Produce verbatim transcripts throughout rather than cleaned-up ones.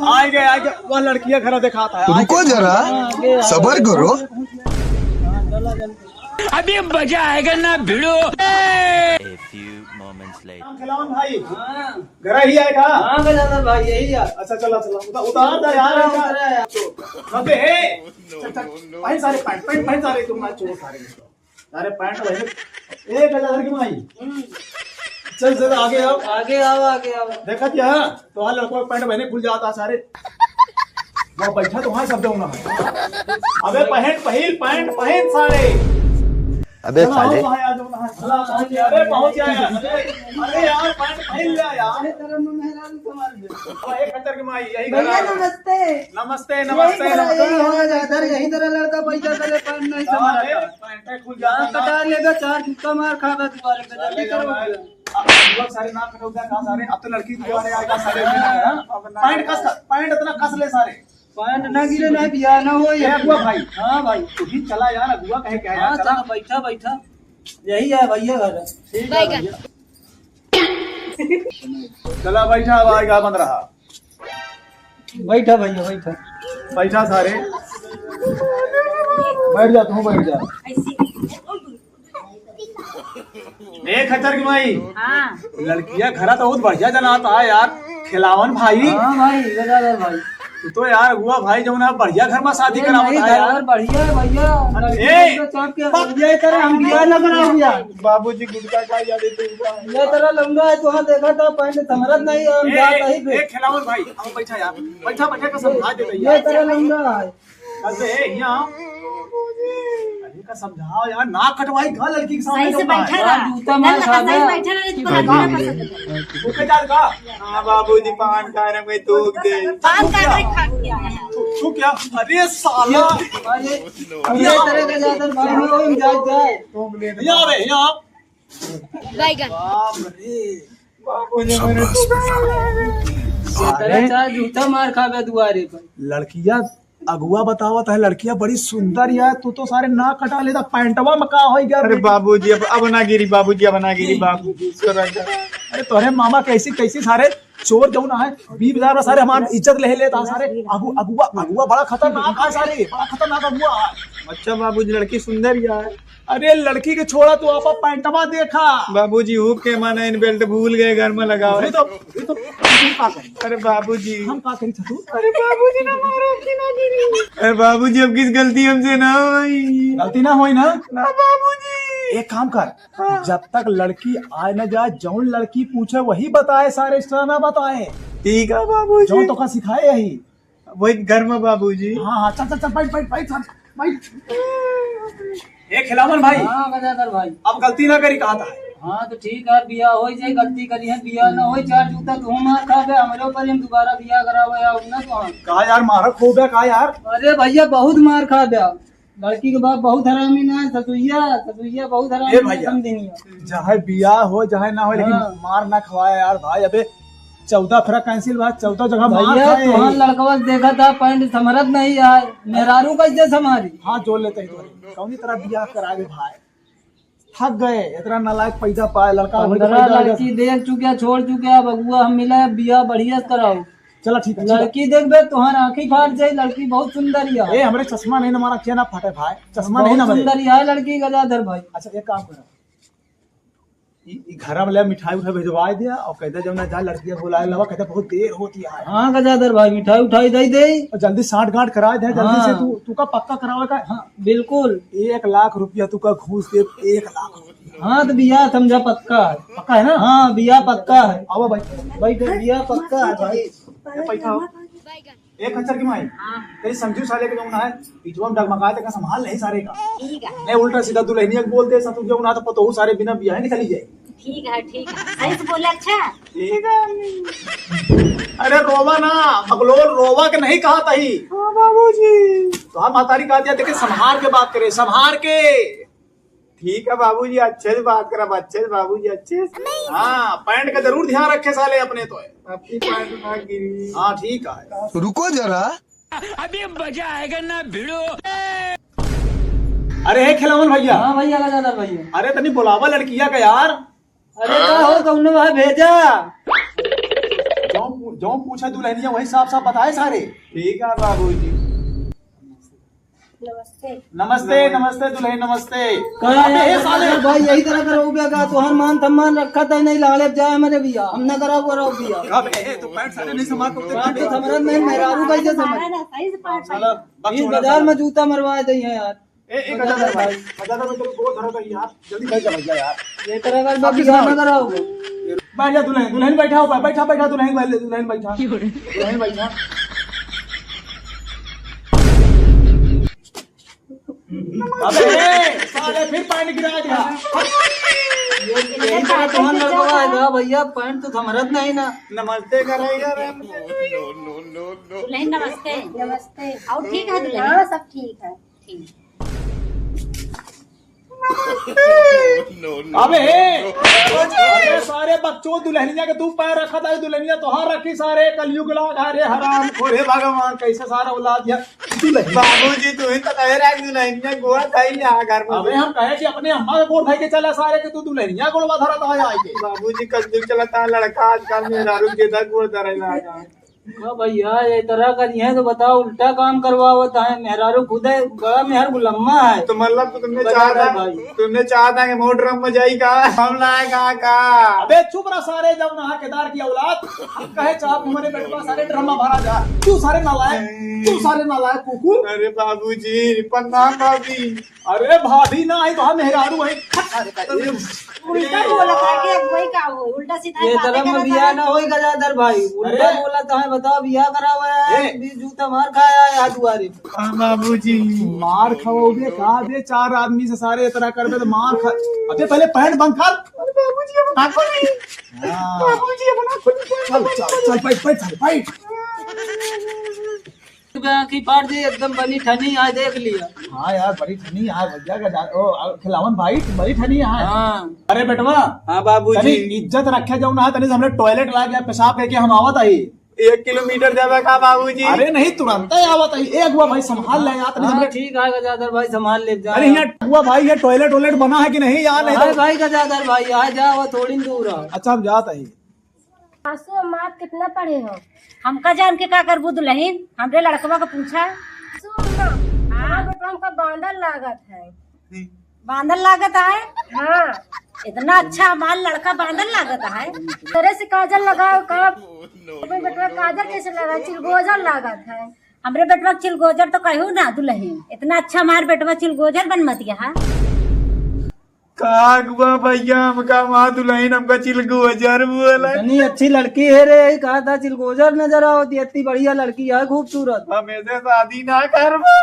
आइ गए, आइ गए, वह लड़किया घर देखात है, आइ रुको गए। जरा, हाँ, आगे, आगे। सबर करो। हाँ, चला जल्दी। अभी मजा आएगा ना भिड़ो। A few moments later. खिलावन भाई। हाँ। घर ही आएगा? हाँ, गजानन भाई, यही है। अच्छा, चला, चला। उता-, उतार दे यार, उतार, ऐसा। उतार यार। अबे, हे। चल, चल। पहन सारे पैंट, पैंट, पहन सारे, तुम ना चोर सारे। सारे पैंट पहने। ए, गजानन की माई। हम्म। चल, चल, आगे आओ। आगे आओ, आगे आओ। देखा क्या? तोहार लड़का पैंट पहने खुल जाता सारे। वो बैठा तो वहाँ सब जाऊँ ना। अबे पहन, पहिल पैंट पहन सारे। अबे चलो, साले। आओ, आ जाओ ना। चला, पहुँच गया। अरे, पहुँच गया यार। अरे, अरे यार, पैंट पहन लिया यार। अरे, तेरा मुंह मेहरारू संभाल दे। ओ, एक खच्चर की माई, यही घर भैया, आ। नमस्ते। नमस्ते, यही नमस्ते, घर आ, नमस्ते। यही घर आ, इधर, यही तरह लड़का पैसा करे, पैंट नहीं हाँ, संभालता। अरे, पैंट खुल जाता ना। कटा लेगा, चार जूता मार खाबे दुबारे पे, जल्दी करो। अब लोग सारे नाक कटौता कहाँ सारे? अब तो लड़की दुबारे आएगा सारे। हाँ, अब नाक पैंट कस, पैंट इतना कस ले सारे। पैंट ना गिरे, ना बिया ना हो, ए, अगुआ भाई। हाँ भाई। तू ही चला यार, अगुआ कहे क्या है, हाँ, चला। चला, बैठा, बैठा। यही है भैया घर। ठीक है भैया। चला बैठा, अब आएगा बंद रहा। बैठा भैया, बैठा। बैठा सारे। बैठ जा, तू बैठ जा। ए खच्चर की माई। हाँ। लड़किया घरा तो बहुत बढ़िया जनात है यार, खिलावन भाई। हाँ भाई, गजाधर भाई। तू तो यार हुआ भाई, जौन है बढ़िया घर में शादी अरे करावत नहीं, है यार। घर बढ़िया है भैया। अरे लड़की ए! तो चाप के, ये करे हम बियाह ना कराओ भैया। बाबूजी गुटखा खा जाते थे। ये तरह लंबा है, तो हाँ देखा था, पैंट समरत नहीं है, हम ए, जात ए, नहीं फिर। ए, खिलावन भाई, हम बैठा यार, बैठा, बैठा का समझा दे भैया। ये तरह लंबा है। अरे, ए, यहाँ। अरे, का समझाओ यार, नाक कटवाई का लड़की के सामने सही से जौन है। बैठा रहा। जूता मार खा सही गया। बैठा रहा, नहीं तो लड़की ना पसंद है। ओके, चल का? हाँ, बाबूजी, पान खा रहे, मैं थूक दे। पान खा रहे, खा गया है। तू, तू क्या? अरे, साला। अरे, अरे, तेरे के ज्यादा भाई हो, हम जात जाए। यहाँ रे, यहाँ। बैगन। बाप रे। बाबूजी, मैंने शाबाश बेटा। अरे, चार जूता मार खाबे दुआरे पर। लड़किया अगुआ बतावत है, लड़किया बड़ी सुंदर यार, तू तो सारे नाक कटा लेता, पैंटवा में का होई गया अरे रे? बाबूजी, अब, अब ना गिरी बाबूजी, अब ना गिरी बाबूजी, इसको रख दे। अरे तोहरे मामा कैसी, कैसी सारे चोर जौन है, बीस हजार में सारे हमार इज्जत ले लेता सारे। अगु-, अगुआ, अगुआ बड़ा खतरनाक है सारे, बड़ा खतरनाक अगुआ है। अच्छा बाबूजी, लड़की सुंदर ही है। अरे लड़की के छोड़ा, तू आपा पैंटवा देखा। बाबूजी, हुक के माना इन बेल्ट भूल गए घर में लगाओ। अरे तो, अरे तो, हम का करी? अरे बाबूजी। हम का करी छतू? अरे बाबूजी ना मारो, अब की ना गिरी। अरे बाबूजी, अब किस गलती हमसे ना होई। गलती ना होई ना? ना बाबूजी। एक काम कर, हाँ। जब तक लड़की आए ना जाए, जौन लड़की पूछे वही बताए, सारे extra ना बताए। ठीक है बाबूजी। जौन तोका सिखाए यही। वही घर में बाबूजी। हाँ, हाँ, चल, चल, चल, बैठ, बैठ, बैठ, बैठ। ए, खिलावन भाई। हाँ, गजाधर भाई। अब गलती ना करी, कहा था। हाँ, तो ठीक है, बिया होई जाए, गलती करी है, बिया ना होई, चार जूता तू मार खाबे, हमरे ऊपर हम दोबारा बिया करावे, आओ ना तो हम। कहा यार, मारा खूब है, कहा यार। अरे भैया, बहुत मार खाबे। लड़की के बाप बहुत हरामी ना है, ससुइया, ससुइया बहुत हरामी ए ना है, भैया, समझी नहीं है। चाहे बियाह हो, चाहे ना हो, लेकिन हाँ। मार ना खवाए यार भाई। अबे चौदह फेरा cancel बा, चौदह जगह मार भैया, खाए। तुहार लड़कवा से देखा था, पैंट संभरत नहीं यार, मेहरारू कैसे संभारी? हाथ जोड़ लेते हैं तोरे, कौनी तरह बियाह करा दे भाई, थक गए, इतना नालायक पैदा पाए, लड़का होई तो पंद्रह पैदा हो लड़की जाता। देख चुके, छोड़ चुके, अब अगुआ हम मिला है, बियाह बढ़िया से कराओ। चला ठीक है, ठीक है। लड़की देखबे, तोहार आँखी फाट जाई, लड़की बहुत सुंदर हिया। ए, हमरे चश्मा नहीं ना, हमारा क्या ना फाटे भाई, चश्मा बहुत नहीं ना बने। सुंदर हिया लड़की गजाधर भाई। अच्छा, एक काम करो, ई, ई घर में ले मिठाई उठाई भेजवाए दिया और कहते जब ना जा लड़कियां बुलाए लवा, कहते बहुत देर होती है। हाँ गजाधर भाई, मिठाई उठाई दे दे। और जल्दी साठ गांठ कराए दे, जल्दी से हाँ। तू, तू का पक्का करावे का? हाँ, बिल्कुल। एक लाख रुपया तू का घूस दे, एक लाख रुपया। हाँ, तो बियाह समझा पक्का है। पक्का है ना? हाँ, बियाह पक्का है। आओ भाई। भाई, बियाह पक्का है भाई। ए, पैसा हो। एक खच्चर की माई। हाँ। तेरी समझू साले के जौन है, पिछुआ में डगमगाए तक संभाल नहीं सारे का। ठीक है। नहीं, उल्टा सीधा दुल्हनिया के बोल दे, ससुर जौन है, तो पतोहू सारे बिना बियाह के चली जाए। ठीक है, ठीक है। सही से बोले, अच्छा। ठीक है। अरे रोवा ना, बकलोल, रोवा के नहीं कहा तही। हाँ बाबूजी। तो हम महतारी कहा दिया, देखे, संभाल के बात करे, संभाल के। ठीक है बाबूजी, अच्छे से बात करब, अच्छे से बाबूजी, अच्छे से। हाँ, पैंट का जरूर ध्यान रखे साले अपने तो है। आपकी पैंट ना गिरी। हाँ, ठीक है। रुको जरा। अभी मजा आएगा ना भिड़ो। अरे हे खिलावन भैया। हाँ भैया, गजाधर भैया। अरे तनी बुलावा लड़किया का यार। अरे का हो, कौनो भाई भेजा? जौन, जो पूछे दुल्हनिया वही साफ साफ बताए सारे। ठीक है बाबूजी। नमस्ते। नमस्ते, नमस्ते दुल्हन, नमस्ते। का अबे यार, ए साले। भाई यही तरह का रहो बे का, तोहर मान सम्मान रखा तय नहीं लाड़े जाए मेरे भैया, हम ना कराओ कराओ भैया। अबे ए, तो पैंट साले नहीं समार करते। बात तो समरन नहीं, मेहरारू कैसे समझ? साला ये बकचोदा बाजार साला। में जूता मरवा दे हैं यार। ए, ए, गजाधर भाई, गजाधर भाई, तेरे गोड़ धरो तो यार, जल्दी बैठ जा भैया यार। ये तरह का आप भैया किसने ना कराओ। बैठ जा दुल्हन, दुल्हन बैठा हो, बैठा, बैठा दुल्हन, बैठ, दुल्हन बैठा। दुल्हन बैठा। अबे, ए, साले फिर पैंट गिरा दिया। ये, ये तो तुम्हारा लड़का है ना भैया, पैंट तो थमरत नहीं ना। नमस्ते करेगा रे। दुल्हन नमस्ते। नमस्ते। और ठीक है दुल्हन? हाँ, सब ठीक है। ठीक। अबे, अबे सारे बकचोद दुल्हनिया के तू पैर रखा था, दुल्हनिया तोहार रखी सारे, कलयुग लाग है रे हराम खोरे भगवान, कैसे सारा औलाद या दुल्हनिया। बाबूजी, तू ही तो कहे रहा कि दुल्हनिया गोड़ धई ले आ घर में। अबे हम कहे कि अपने अम्मा के गोड़ धई के चला सारे कि तू दुल्हनिया गोड़वा धरत आ जाए के। बाबूजी, कलयुग चलता है, लड़का आजकल मेहरारू के गोड़ धरे लागा। का भैया, ये तरह का नहीं है तो बताओ, उल्टा काम करवावत है। मेहरारू खुदे बड़ा मेहर गुलम्मा है। तो मतलब तो तुमने गजाधर चाहा था, भाई। तुमने चाहा था कि मोर ड्रम में जाई का? हम लाए का, का? अबे चुप रह सारे, जब नहा केदार की औलाद, हम कहे चाप हमारे बेटवा सारे ड्रम में भरा जा। तू सारे नालायक, तू सारे नालायक कुकुर। अरे बाबूजी, प्रणाम भाभी। अरे भाभी ना आई तो हम मेहरारू आई। अरे भाई, उल्टा बोलत है कि अगुवाई का हो, उल्टा सीधा ये बातें तरह में करत बियाह है। ना होई गजाधर भाई, उल्टा अरे। बोलत है, बताओ बियाह करावा है, ए। बीस जूता मार खाया है यहाँ दुआरे। हाँ बाबूजी। मार खाओगे का बे, चार आदमी से सारे इतना करबे तो मार खा। अबे पहले पैंट बंद कर। अरे बाबूजी, अब ना खोली। हाँ। बाबूजी, अब ना खोली। चल, चल, चल, बैठ, बैठ, चल, बैठ। की पार्टी एकदम बनी ठनी है, देख लिया। हाँ यार, बड़ी ठनी है भैया का जा-, ओ, आ, खिलावन भाई, बड़ी ठनी है। हाँ। अरे बेटवा, हाँ बाबूजी। तनी इज्जत रखे जाओ ना, तनी से हमरे टॉयलेट लाग गया, पेशाब करके हम आवत आई। एक किलोमीटर जावे का बाबूजी? अरे नहीं, तुरंत ही आवत आई। एक हुआ भाई, संभाल ले यार, तनी हाँ, हमरे ठीक है गजाधर भाई, संभाल ले जा। अरे यहाँ हुआ भाई, ये टॉयलेट वॉयलेट बना है कि नहीं यार? नहीं हाँ तो भाई गजाधर भाई, आ जाओ, थोड़ी दूर है। अच्छा, हम जात आई। सासू अम्मा, आप कितना पढ़े हो? हमका जान के का करबू दुल्हन? हमरे लड़कवा का पूछा। सासू अम्मा, हाँ। हमार बेटवा हमका बांदर लागत है। बांदर लागत है? हाँ। इतना अच्छा हमार लड़का बांदर लागत है? तेरे से काजल लगाओ का? हमरे बेटवा काजल कैसे लगा? चिलगोजर लागत है। हमरे बेटवा चिलगोजर तो कहू ना दुल्हन। इतना अच्छा हमार बेटवा चिलगोजर बन मत गया है। का हुआ भैया, हमका हमार दुल्हन हमका चिलगोजर बोला। इतनी अच्छी लड़की है रे, यही कहा था चिलगोजर नजर आवत, इतनी बढ़िया लड़की है, खूबसूरत। हम ऐसे शादी ना करबा।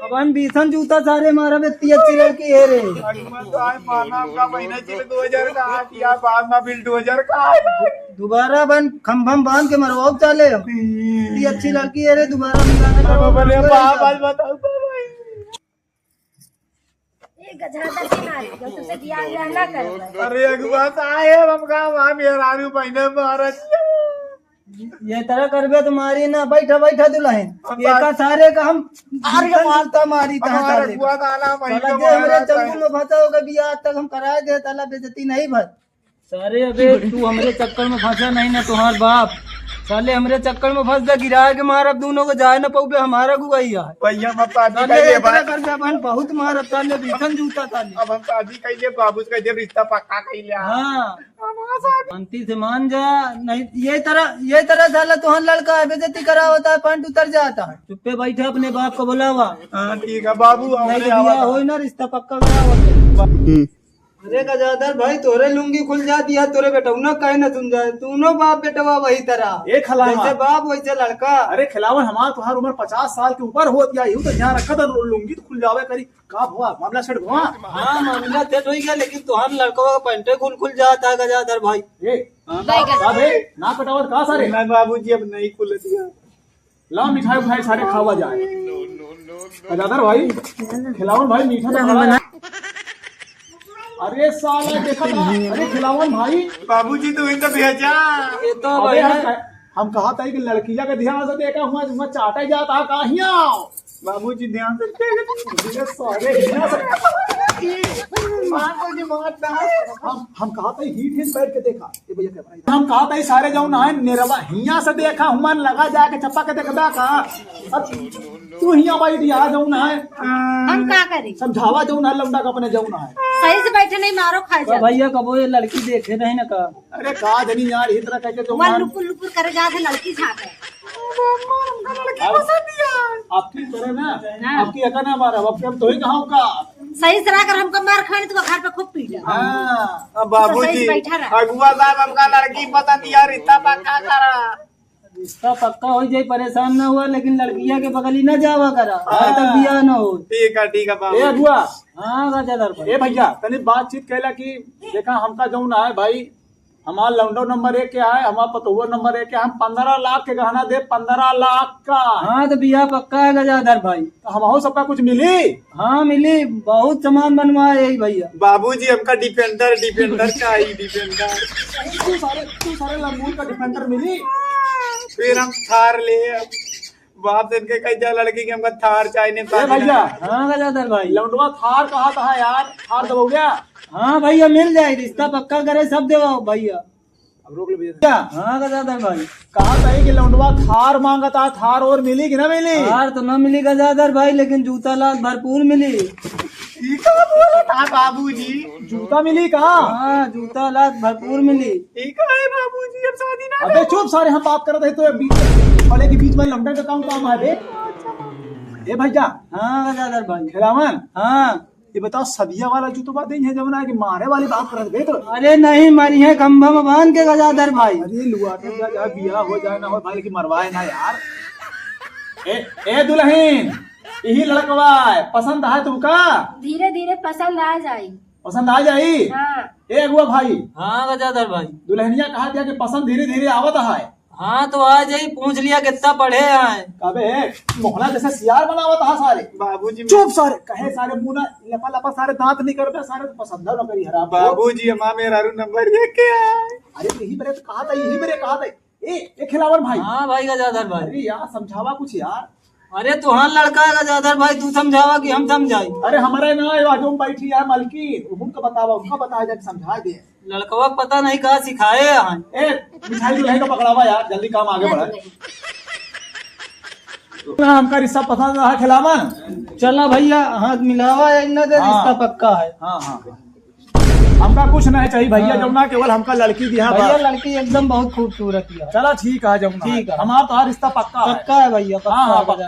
अब हम बीसन जूता सारे मारब, इतनी अच्छी लड़की है रे। अगुआ तो आज माना हमका महीना चिलगोजर का, आज या बाद में बिलडोजर का। दोबारा बन खम्भम बांध के मरवाओ चाले हम। इतनी अच्छी लड़की है रे, दोबारा मिलाना अब करो। बोले बाप, आज बताओ भाई। ए गजराता के नारी, जो तुमसे बियाह बियाह ना करबै। अरे अगुआ साहेब, हम का वहाँ मेहरारू बहिने मारत। ये तरह करबे तो मारी ना, बैठा बैठा दुल्हन। हम एका सारे का हम अरे मारता मारी तहाँ हमारे साले। अगुआ साला वहीं साला पे जे हमरे मारत है। चंगुल में फंसा होगा, बियाह आज तक हम कराए दे, साला बेइज्जती नहीं भर। सारे अबे तू हमरे चक्कर में फंसा नहीं ना तोहार बाप। साले हमरे चक्कर में फंस जा, गिरा के मार, अब दोनों को जाए ना पउबे, हमारा गुआई है। भैया, हम शादी साले कर ले इतना भाई। कर जा बहन, बहुत मार, अब साले भीषण जूता साले। अब हम शादी कर ले, बाबू से कह दे, रिश्ता पक्का कर ले। हाँ। हमारा शादी। शांति से मान जा, नहीं ये तरह, ये तरह साला तोहार लड़का है, बेइज्जती करा होता है, पैंट उतर जाता है। चुप्पे बैठे, अपने बाप को बुलावा। हाँ, ठीक है बाबू, नहीं हमरे तो बियाह आवाज। होई ना, रिश्ता पक्का करा होता है। हम्म। अरे गजाधर भाई, तोरे लुंगी खुल जाती है, तोरे बेटौना काहे न सुन जाए? दोनों बाप बेटवा वही तरह। ए खिलावन। जैसे बाप वैसे लड़का। अरे खिलावन, हमार तोहार उम्र पचास साल के ऊपर होत या, यहू तो ध्यान रखा था, लुंगी तो खुल जावे करी। का भवा, मामला सेट भवा? हाँ, मामला सेट हो गया, लेकिन तोहार लड़कवा का पैंटे खुल खुल जाता है गजाधर भाई। ए, हाँ। का बे? ना पटावत का सारे? नहीं बाबूजी, अब नहीं खुलत है। ला मिठाई उठाई सारे खावा जाए। गजाधर भाई, खिलावन भाई मीठा तो बड़ा है। अरे साला देखा था, अरे खिलावन भाई। बाबूजी तू इनका भेजा। ये तो अबे भाई हम ना कह-, हम कहा था कि लड़किया का ध्यान से देखा हुआ, मैं चाटा ही जाता कहाँ हिया। बाबूजी ध्यान से देखा। अरे सारे हिया से। हम, हम कहा था हीट हीट बैठ के देखा। ए भैया, कैमरा इधर। हम कहा था सारे जौन है निरवा हियां से देखा, हुमान लगा जाके चप्पा के देखबा का। अब तू हियां बैठ, यहाँ जौन है। हम का करी? समझावा जौन है, लौंडा का अपने जौन है। सही से बैठे नहीं, मारो खा तो जा। भैया, कबो ये लड़की देखे नहीं ना का? अरे का जनी यार, इस तरह कह के तो वह मान लुपुर लुपुर करे जात है, लड़की झांके। लड़की अब पसंद ही है। आपकी करे ना, हाँ। आपकी अका ना मारा, अब हम तो ही कहा का। सही से रह कर हमको मार खाने तो घर पे खूब पीटा। हाँ। अब तो सही से बाबूजी, बैठा रहा। अगुआ साहब, हमका लड़की पसंद यार, रिश्ता पक्का करा। रिश्ता पक्का हो जाए, परेशान ना हुआ, लेकिन लड़किया के बगली ना जावा करा, हाँ। आज तक बियाह ना हो। ठीक है, ठीक है बाबू। ए अगुआ। हाँ, गजाधर भाई। ए भैया, तनी बातचीत कैला कि देखा, हमका जौन है भाई, हमार लौंडो नंबर एक के है, हमार पतोहुआ नंबर एक के है, हम पन्द्रह लाख के गहना दे, पन्द्रह लाख का। हाँ, तो बियाह पक्का है गजाधर भाई। तो हमहू सबका कुछ मिली? हाँ, मिली, बहुत सामान बनवाए यही भैया। बाबूजी, हमका डिफेंडर, डिफेंडर चाहिए, डिफेंडर। तू सारे, तू सारे लंगूर का डिफेंडर मिली? फिर हम थार ले, बाप से इनके कह जा लड़की के हमका थार चाहिए, ए शादी भैया। ना। हाँ गजाधर भाई। लौंडवा थार कहा था यार, थार दबो गया। हाँ भैया, मिल जाए, रिश्ता पक्का करे, सब देवा भैया। अब रोक ले भैया। क्या? हाँ गजाधर भाई। कहा था कि लौंडवा थार मांगता, थार और मिली कि ना मिली? थार तो ना मिली गजाधर भाई, लेकिन जूता लात भरपूर मिली। ई का बोला था बाबूजी? जूता मिली का? हाँ, जूता लात भरपूर मिली। ई का है बाबूजी, अब शादी ना अबे करो। चुप सारे, हम बात करत है तो ये बीच, बोले कि बीच में लौंडन का कौन काम है बे? ए भैया। हाँ गजाधर भाई। खिलावन। हाँ। ये बताओ, सदिया वाला जूतवा दे है जवना कि मारे वाली बात करत बे तो। अरे नहीं, मरी है खंभा में बांध के गजाधर भाई। अरे लुआ, जा, जा, बियाह हो जाए ना हो भाई, लेकिन मरवाए ना यार। ए, ए दुल्हन, यही लड़कवा है, पसंद है तुमका? धीरे धीरे पसंद आ जाई। पसंद आ जाई? हाँ। ए अगुआ भाई। हाँ गजाधर भाई। दुल्हनिया कहा दिया कि पसंद धीरे धीरे आवत है। हाँ, तो आ जाई, पूछ लिया कितना पढ़े आए। कबे मोहना जैसे सियार बनावत हा सारे। बाबूजी, चुप सारे, कहे सारे मुंह ना लपा लपा, सारे दांत निकलबे, सारे तो पसंद ना करी हराम। बाबूजी, हमार मेहरारू नंबर एक के आए। अरे यही बरे तो कहा था, यही बरे कहा था। ए, ए खिलावन भाई। हाँ भाई गजाधर भाई। अरे यार, समझावा कुछ यार। अरे तुहार लड़का है गजाधर भाई, तू समझावा कि हम समझाई? अरे हमारे ना, ये बाजू में बैठी है मलकिन, उनको बतावा, उनको बताया जाके समझा दे। लड़कवा के पता नहीं कहाँ सिखाए हैं। ए, मिठाई दुल्हन का पकड़ावा यार, जल्दी काम आगे बढ़ा। ना, हमका रिश्ता पसंद रहा खिलावन। चला भैया, हाथ मिलावा, एक ना दे, हाँ। रिश्ता पक्का है। हाँ, हाँ, हाँ। हमका कुछ नहीं चाहिए भैया, हाँ। जौना केवल हमका लड़की दिया भैया, बस। लड़की एकदम बहुत खूबसूरत है। चला ठीक है, जौना ठीक है। हमार तो हर रिश्ता पक्का है। पक्का है भैया, पक्का हाँ, हाँ, है। पक्का।